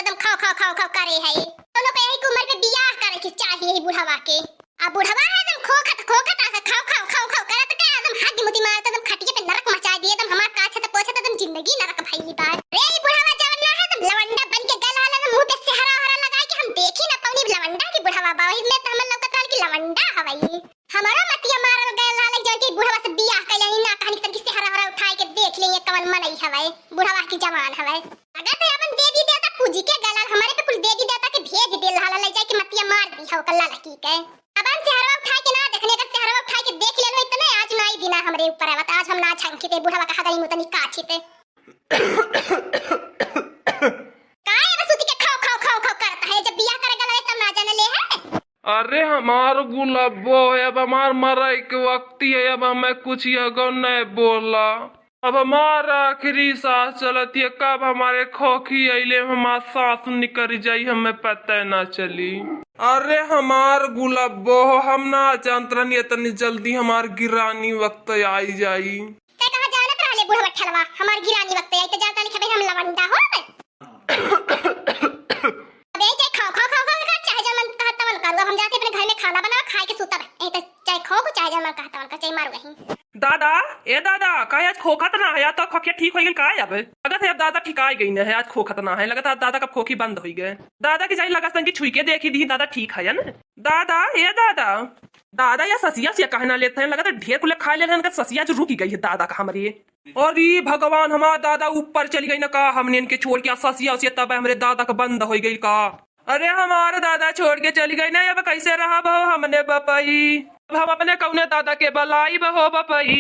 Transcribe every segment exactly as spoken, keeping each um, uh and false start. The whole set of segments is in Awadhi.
एकदम खाओ, खाओ, खाओ, खाओ करे है। दोनों को यही उम्र पे बियाह करे के चाहिए ही बुढ़वा के। आ बुढ़वा है एकदम खोखत, खोखत आके खाओ, खाओ, खाओ, खाओ करत के एकदम हाथ मुती मारत एकदम खटिया पे नरक मचा दिए, एकदम हमार काछत पोछत एकदम जिंदगी नरक भइली बा। रे ई बुढ़वा जवन ना है एकदम लवंडा बन के गल हाल एकदम मुंह पे सेहरा हरा लगाए के हम देखी ना पौनी लवंडा की बुढ़वा बा, वही में तो हमन लौकत रहल कि लवंडा हवई। हमारा मतिया मारल गयल रहल जौन की बुढ़वा से बियाह कइले ही ना कहनी तनकी सेहरा हरा उठाए के देख ले ये कवन मनई हवई, बुढ़वा की जवान हवई। अगर तो अपन देवी देवता पूजी के गयल हमारे पे कुल देवी देवता के भेज दे रहल ले जाए कि मतिया मार दी हो कल्ला लकी के। अब हम सेहरवा उठाए के ना देखने, अगर सेहरवा उठाए के देख ले लो इतने आज ना ही दिना हमरे ऊपर आवत, आज हम ना छंकी ते बुढ़वा कहा गई मुतनी काछी ते। काहे बस उठ के खाओ, खाओ, खाओ, खाओ करता है, जब बियाह करे गलो तब ना जाने ले है। अरे हमार गुलाबो है, अब हमार मरई के वक्ती है, अब हमें कुछ यगो नहीं बोला। अब हमार आखिरी सांस चलत है, कब हमारे खोखी अइले, हमार सांस निकल जाई, हमें पता ना चली। अरे हमार गुलाबो हो, हम ना जानत रहनी इतनी जल्दी हमार गिरानी वक्त आई जाई। ते कहाँ जानत रहले बूढ़ा बठलवा, हमार गिरानी वक्त आई, तो जानता नहीं खबे हम लवंडा हो। अबे चाहे खाओ, खाओ, खाओ, खाओ, खाओ, चाहे जब मन कहा तवन करू। अब हम जाते अपने घर में खाना बनाओ, खाए के सूतब। ए तो चाहे खाओ, चाहे जब मन कहा तवन कर, चाहे मारू कहीं। दादा, ए दादा, काहे आज खोखत ना है? आज तो खोखिया ठीक हो गई का? अब लगत है अब दादा ठिकाई गई ना है, आज खोखत ना है, लगत है आज दादा का खोखी बंद हो गए। दादा की जाई लगत तन की छुई के देखी दी, दादा ठीक है ना? दादा, ए दादा, दादा या ससिया से कहना लेते हैं, लगत है ढेर कुले खा ले हैं, ससिया जो रुकी गई है दादा का हमरे। अरे भगवान, हमार दादा ऊपर चली गई ना का? हमने इनके छोड़ के ससिया उसिया तब हमरे दादा का बंद हो गई का? अरे हमार दादा छोड़ के चली गई ना, अब कैसे रहब हो हमने बपई? अब हम अपने कौने दादा के बलाई बहो बपई?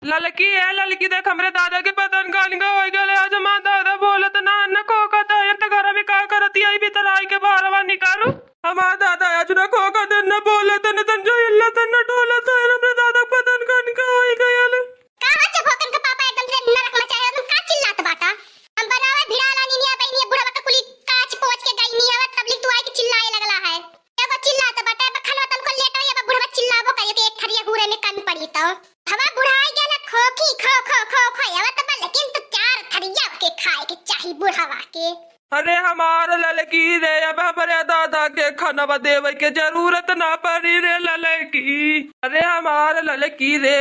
ललकी, ए ललकी, देख हमरे दादा के पतन कान का हो गए। आज हमार दादा बोलत ना, न खोखत है, तो घर में का करती आई भीतर आई के बाहरवा निकालू। हमार दादा आज न खोखत है, न बोलत है, न तन जो हिलत है, न डोलत है, हमरे दादा पतन कान का हो गए। का हो चभोकन के पापा एकदम से नरक मचाए, एकदम का चिल्लात बाटा? हम बनावे भिड़ा लानी निया बहिनिया बुढ़वा के कुली काच पोच के गई निया, तबली तू आई के चिल्लाए लगला है। एगो चिल्लात बाटा, अब खाना तनको लेट होई, अब बुढ़वा चिल्लाबो करियो कि एक थरिया हूरे में कम पड़ी तो। हवा बुढ़ाई गेला खोखी खो खो खो खो, अब तब लेकिन तो चार थरिया के खाए के चाही बुढ़वा के। अरे हमार ललकी रे, अब हमरे दादा के खनवा देवे के जरूरत ना पड़ी रे ललकी। अरे हमार ललकी रे,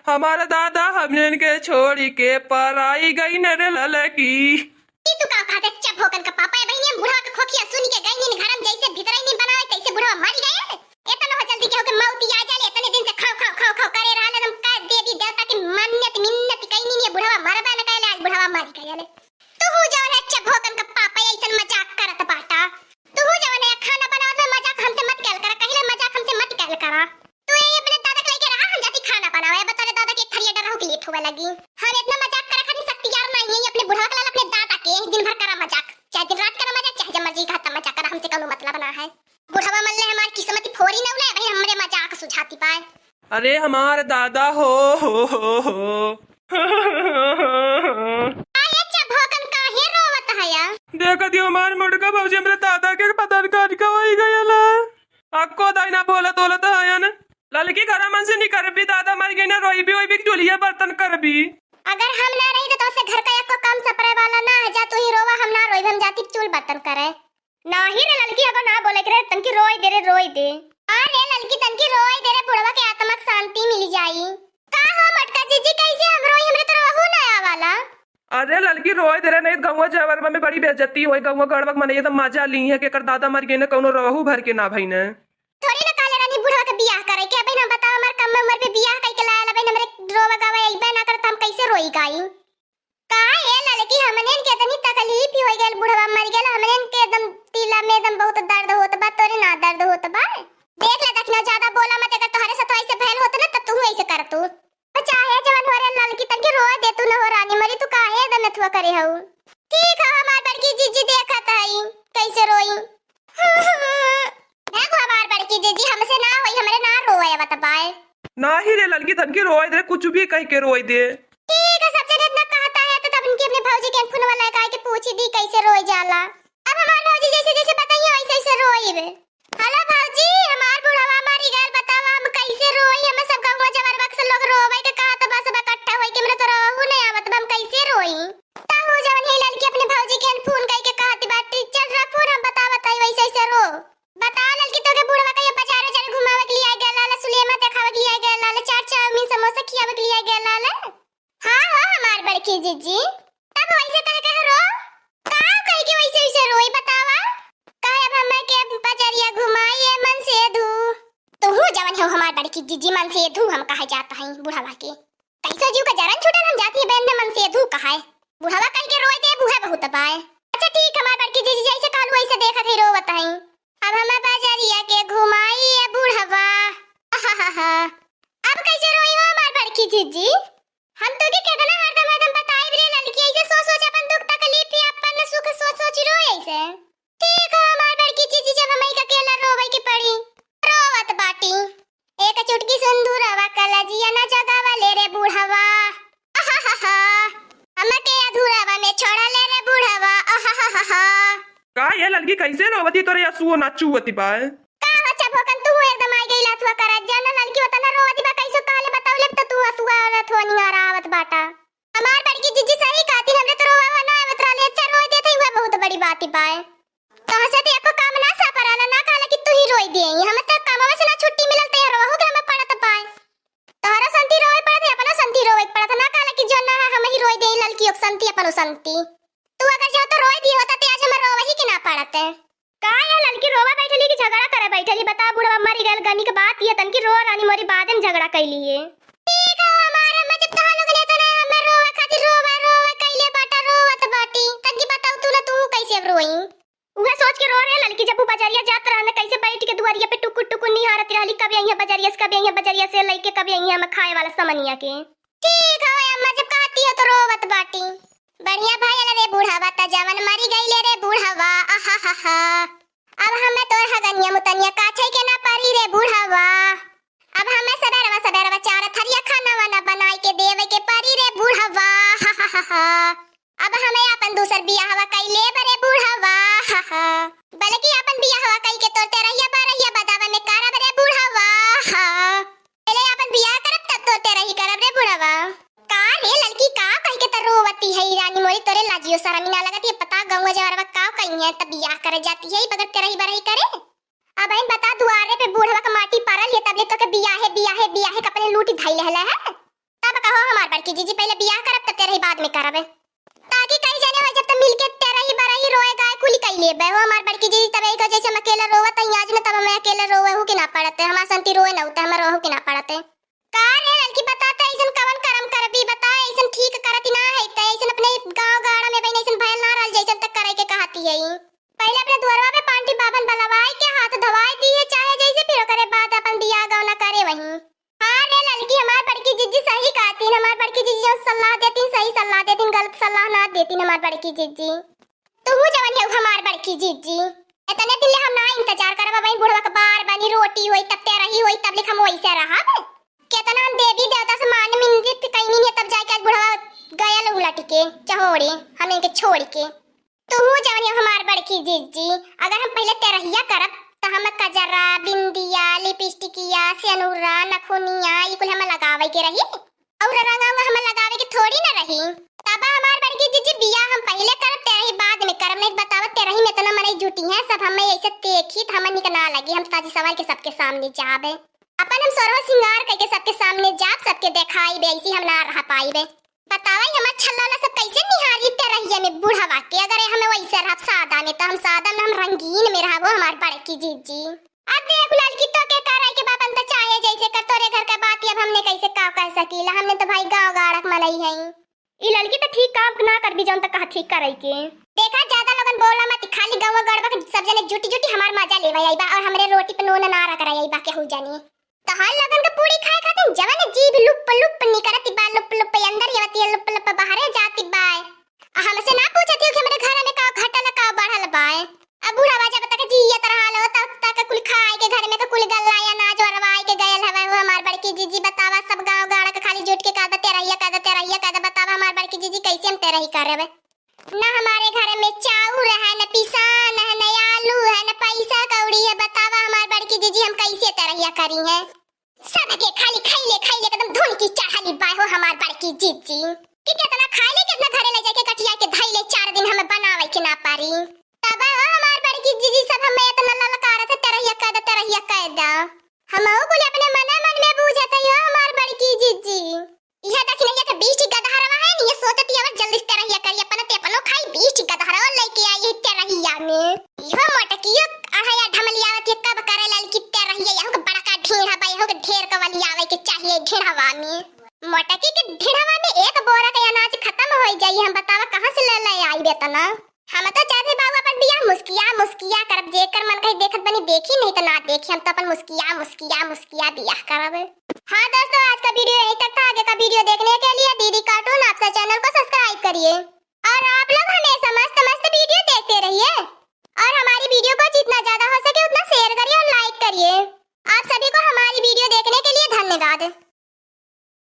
हमार दादा हमने के छोड़ी के पराई गई न रे ललकी। ई तू का कहते चभोकन का पापा? ए बहिनी, हम बुढ़वा के खोखिया सुन के गई नीन घर में, जैसे भीतर ही नीन बनावे तैसे बुढ़वा मर गए। एतना हो जल्दी केहू के मौत आ जाले, इतने दिन से खाओ खाओ खाओ खाओ करे रहले, हम का देवी देवता के मन्नत मिन्नत कई नीन, ये बुढ़वा मरबे न कैले, आज बुढ़वा मर गए। तू जवन है चभोकन का पापा, ऐसन मजाक करत बाटा। तू जवन है खाना बनावत में मजाक हमसे मत कइल करा, कहिले मजाक हमसे मत कइल करा। तू यही अपने दादा के लेके रहा, हम जाती खाना बनावे। बता रे दादा के एक थरिया डरा हो के लेट होवे लगी। हम इतना मजाक करे खातिर शक्ति यार नहीं है, अपने बुढ़वा के लाल अपने दादा के दिन भर करा मजाक, चाहे दिन रात करा मजाक, चाहे जब मर्जी का मजाक करा, हमसे कौनो मतलब ना है। बुढ़वा मन ले हमार किस्मत फोरी न उले, भाई हमरे मजाक सुझाती पाए। अरे हमार दादा हो, हो, हो, हो। अरे चभोकन काहे रोवत हया? देखत ही हमार मोटका भौजी हमरे दादा के पता न का का होई गयल। अक्को दाई ना बोलत बोलत हयन। ललकी घरा मन से निकरबी, दादा मर गई ना, रोईबी ओईबी, चूल्हिया बर्तन करबी। अगर हम ना रही तो तोसे घर का एको काम सपरे वाला ना है, जा तू ही रोवा, हम ना रोईब, हम जाती चूल बर्तन करे। नाही रे ललकी, अगो ना बोले के रे, तनकी रोई दे रे, रोई दे। हाँ रे ललकी, तनकी रोई दे रे, बुढ़वा के आत्मा के शांति मिल जाई। का हो मोटका जीजी, कैसे हम रोई, हमरे तो रोहू ना आवाला। अरे ललकी, रोई दे रे, नहीं गौवा जवरवा में बड़ी बेइज्जती होई, गौवा गढ़वा के मनई एकदम मजा ली है कि एकर दादा मर गए ने, कौनो रोहू भर के ना भई ने। थोड़ी ना कहले रहनी बुढ़वा के बियाह करे के, अबे हम बताओ, हमार कम उम्र पे बियाह कई के लायल, अबे हमरे रोवा गावे अइबे ना करत, हम कैसे रोई गाई? का ए ललकी, हमनेन के इतनी तकलीफ ही हो गइल, बुढ़वा मर गइल, हमनेन के एकदम तिला में एकदम बहुत दर्द होत बा, तोरे ना दर्द होत बा? देख ले, देखना, ज्यादा बोला मत, अगर तोहरे साथ ऐसे भइल होत ना, तब तू ऐसे कर तू। तो चाहे जवन हो रे ललकी, तनकी रोए दे तू न हो रानी मरी, तू काहे एकदम नथुआ करे हऊ? ठीक है, हमार बड़की जीजी देखत हई, कैसे रोई। देखो हमार बड़की जीजी, हमसे ना होई, हमरे ना रोए आवत बाय। नाही रे ललकी, तनकी रोए दे, कुछ भी कह के रोए दे। ठीक है, सब जने इतना कहता है तो तब इनकी अपने भौजी के फोनवा लगाए के पूछी दी कैसे रोए जाला। अब हमार भौजी जैसे जैसे बताइए वैसे वैसे रोइबे। हेलो भौजी, हमार बुढ़वा मरी गइल, बतावा हम कैसे रोई? हमें सब गाँव जवार बक्स लोग रोवे के कहत बा, सब इकट्ठा होई के हमरे तो रोहू नहीं आवत बा, हम कैसे रोई? तहू जवन है लड़की अपने भौजी के फोन कई के कहत बा, टीचर कोई बतावा, काहे अब हमें के बजरिया घुमाई ए मनसेधू? तुहू जवन हो हमार बड़की जिज्जी, मनसेधू हम कहे जात हई बुढ़वा के। कैसो जीव का जरन छूटल, हम जाती बहन में मनसेधू कहाए। बुढ़वा कह के रोए दे, बुढ़ा बहुत बाए। अच्छा ठीक, हमार बड़की जिज्जी जैसे कहलू वैसे देखत है, रोवत है। अब हमें बजरिया के घुमाई ए बुढ़वा। आहाहाहा। अब कैसे रोई हो हमार बड़की जिज्जी? हम तो के केतना हरदम हरदम बताई रे ललकी, ऐसे सोच सोच अपन दुख तकलीफ या अपन सुख सोच सोच रोए ऐसे। ठीक हो हमार बड़की जिज्जी, जब हमई का अकेला रोवे के पड़ी, रोवत बाटी। एक चुटकी सिंदूरवा कलजिया न जगावा ले रे बुढ़वा। आहाहाहा। हमके अधूरावा में छोड़ा ले रे बुढ़वा। आहाहाहा। का ये ललकी कैसे रोवती, तोरे असुओ ना चुवती बाय? का हो चभोकन, तू एकदम आई गई लाथुआ करत, जाना ललकी वतना रोवती बा, कैसे कहले बतावले तो तू असुआ रथुआ निहारा आवत बाटा। हमार बड़की जिज्जी सही कहती, हमरे तो रोवा ना आवत रहले, अच्छा रोए देते हुए बहुत बड़ी बात ही पाए। तोहसे तो एको काम ना सा परला, ना कहला कि तू ही रोई दे। हमें तो कामवा से ना छुट्टी मिलल, तो रोहू के हमें पड़त पाए। तोहरा संती रोवे पड़त है, अपना संती रोवे पड़त, ना कहला कि जो ना है, हम ही रोई दे ललकी ओक संती, अपनो संती। तू अगर जो तो रोई दी होता, ते आज हमें रोवे ही के ना पड़त है। का ये ललकी रोवा बैठली कि झगड़ा करे बैठली? बता, बुढ़वा मरी गयल, गनी के बात ये तनकी रो रानी मोरी, बाद में झगड़ा कैली है। ठीक है, हमारे में जब तोहा लोग लेते रहे, हमें रोवे खातिर रोवे, रोवे कैले बाटा, रोवत बाटी। तनकी बताओ तू ना, तू कैसे अब रोई? उहे सोच के रो रहे ललकी, जब वो बजरिया जात रहन, कैसे बैठ के दुआरिया पे टुकुर टुकुर निहारत रहली, कब अइहें बजरिया से, कब अइहें बजरिया से लइके, कब अइहें हमें खाए वाला समनिया के। ठीक है अम्मा, जब कहती हो तो रोवत बाटी। बढ़िया भयल रे बुढ़वा, त जवन मरी गईले रे बुढ़वा। आहाहाहा। अब हमें तोर हगनिया मुतनिया काछे के ना परी रे बुढ़वा। अब हमें सबेरवा सबेरवा चार थरिया खाना वाना बनाई के देवे के परी रे बुढ़वा। आहाहाहा। अब हमें अपन दूसर बियाहवा कई लेब रे बुढ़वा। बल्कि अपन बियाहवा कई के तोर तेरहिया बारहिया बदावा में करब रे बुढ़वा। पहले अपन बियाह करब, तब तोर तेरही करब रे बुढ़वा। का रे ललकी, का कह के त रोवती है रानी मोरी, तोरे लाजियो शरम ना लगत है? पता गौवा जवरवा का कही है, त बियाह करे जाती है बगैर तेरही बरही करे। अब इन बता, दुआरे पे बुढ़वा का माटी परल है, तबले तो के बियाहे, बियाहे, बियाहे कपने लूटी धई लेहला है। तब कहो हमार बड़की जीजी, पहले बियाह करब, तब तेरही बाद में करब। ताकि कई जने हो जब त मिलके तेरही बरही रोए गाए कुल कई लेबे हो हमार बड़की जीजी, तब एक जैसे हम अकेले रोवत हई आज न, तब हमें अकेले रोवे हु के ना पड़ते, हमार संती रोए न होते, हमें रोहु के ना पड़ते। का रे ललकी, बता त ऐसन कवन करम करबी, बता ऐसन ठीक करत ना है, त ऐसन अपने गाँव गाड़ा में बहन ऐसन भयल ना रहल जैसन तक करे के कहती है। पहले अपने दुआरवा पे पांटी बाभन बलवाए के हाथ धवाए दिए, चाहे जैसे फिर ओकरे बाद अपन बियाह गौना करे वहीं। हाँ रे ललकी, हमार बड़की जीजी सही कहतीन, हमार बड़की जीजी जो सलाह देतीन सही सलाह देतीन, गलत सलाह ना देतीन हमार बड़की जीजी। तू जवन है हमार बड़की जीजी, इतने दिन ले हम ना इंतजार करब, वहीं बुढ़वा के बार बनी रोटी होई तब तेरही होई तब लिख हम वैसे रहब। केतना हम देवी देवता से मान मिन्नत कइनी है तब जाके आज बुढ़वा गयल उलट के चहोड़े हम इनके छोड़ के। तू जवन है हमार बड़की जीजी, अगर हम पहले तेरहिया करब त हम कजरा, बिंदिया, लिपस्टिकिया, सेनुरा, नखुनिया, ई कुल हम लगावे के रही। और रंगा उंगा हम लगावे के थोड़ी न रही। तब हमार बड़की जीजी बियाह हम पहले करब, तेरही बाद में करब, नहीं बतावत तेरही में इतना मनई जुटी है, सब हमें ऐसे देखी त हमें निक ना लगी, हम साजी सवार के सबके सामने जाबे। अपन हम सोरहो सिंगार करके सबके सामने जाब, सबके देखाइबे, ऐसी हम ना रह पाइबे। बतावा, ई हमार छल्ला वाला सब कैसे निहारी तेरहिया में बुढ़वा के, अगर ये हमें वैसे रहब सादा में, त हम सादा में, हम रंगीन में रहबो, हमार बड़की जीजी। अब देख ललकी, तो के करे के बापन त चाहे जैसे कर, तोरे घर के बात, अब हमने कैसे का कह सकीला, हमने तो भाई गाँव गाड़क मनई हई। ई ललकी त ठीक काम ना करबी, जौन त कहा ठीक करे के। देखा, ज्यादा लोगन बोला मत, खाली गाँव गड़बा के सब जने जुटी जुटी हमार मजा लेवा आई बा और हमरे रोटी पे नून ना रगड़ा आई बा केहू जने। तोहार लोगन के पूरी खाए खातिर जवन जीभ लुप लुप निकरत बा, लुप लुप अंदर आवत है, लुप लुप बाहरे जात बा। आ हमसे ना पूछत हो कि हमरे घर में का घटल का बढ़ल बा। अब बुढ़ावा जब तक जियत रहल हो, तब तक कुल खाए के घर में के कुल गल्ला अनाज ओरवाए के गयल हवे हो। हमार बड़की जीजी बतावा, सब गाँव गाड़ा के खाली जुट के कह दे, "तेरहिया कह दे, तेरहिया कह दे।" बतावा हमार बड़की जीजी, कैसे हम तेरही करब? ना हमारे घर में चाउर है, ना पिसान है, ना आलू है, ना पैसा कौड़ी है। बतावा हमार बड़की जीजी, हम कैसे तेरहिया करी है? सबके खाली खैले खैले एकदम धुन की चढ़ली बा हो हमार बड़की जीजी। कि कितना खाली, कितना घरे ले जाके कटिया के धैले, चार दिन हमें बनावे के ना पारी। तब हो हमार बड़की जीजी सब हमें इतना ललकारत है, "तेरहिया कह दे, तेरहिया कह दे।" हम बोले अपने मने मन में बूझत है हो हमार बड़की जीजी। यह देखी नहीं है कि बीस ठी गदहरवा है, नहीं सोचती है जल्दी से तेरहिया करी, अपन ते अपनो खाई, बीस ठी गदहरवा लेके आई है तेरहिया में। इहो मोटकियो अढ़ाई ढमलियावत है, कब करे ललकी तेरहिया, यहू के बड़का ढीढ़ा बा, यहू के ढेर कवलियावे के चाहिए ढीढ़वा में। मोटकी के ढीढ़वा में एक बोरा के अनाज खत्म हो जाई, हम बतावा कहाँ से ले ले आई बेतना। हम तो चाहते बाबू अपन बियाह मुस्किया मुस्किया करब, जेकर मन कहीं देखत बनी देखी, नहीं तो ना देखी, हम तो अपन मुस्किया मुस्किया मुस्किया बियाह करब। हाँ दोस्तों, आज का वीडियो यहीं तक था। आगे का वीडियो देखने के लिए डीडी कार्टून आपसा चैनल को सब्सक्राइब करिए और आप लोग हमेशा मस्त मस्त वीडियो देखते रहिए और हमारी वीडियो को जितना ज्यादा हो सके उतना शेयर करिए और लाइक करिए। आप सभी को हमारी वीडियो देखने के लिए धन्यवाद।